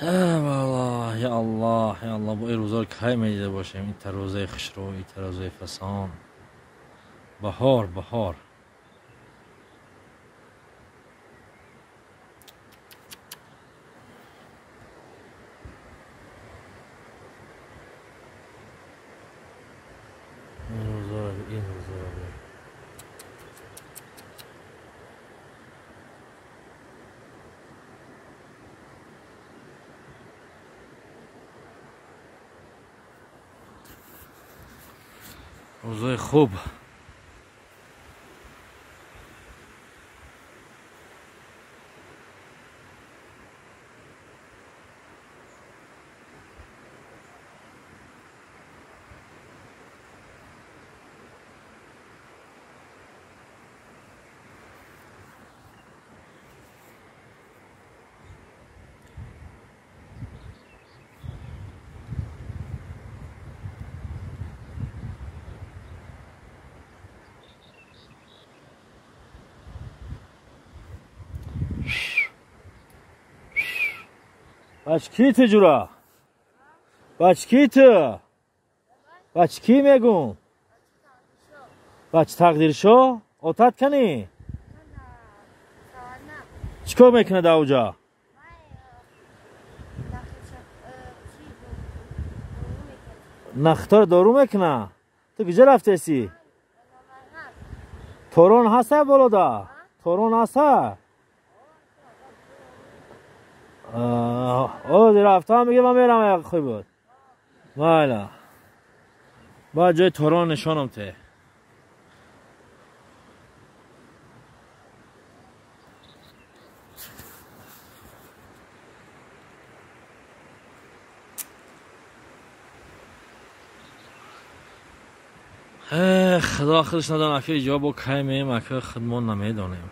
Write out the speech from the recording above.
Валлоҳ, я Аллоҳ, я Аллоҳ, бо ин рӯзаро кай медида бошем? Ин тарозаи хушрӯ, ин тарозаи фасон. Баҳор, баҳор. Ин рӯзаро, ин рӯзаро. Рӯзои хуб. Бач ки ту ҷура? Бач ки ту? Бач ки мегум? Бач тақдиршо? Отат кани? Чӣ кор мекунад ауҷа? Нахторо дору мекуна? Ту куҷо рафтеси? Торон ҳаста болода? Торон ҳаста? О, рафтам меге ман мерам як хуй буд. Майла. Баъд ҷои торон нишонам те. Худо худаш надон ака иҷо бо кай меем, ака худмон намедонем.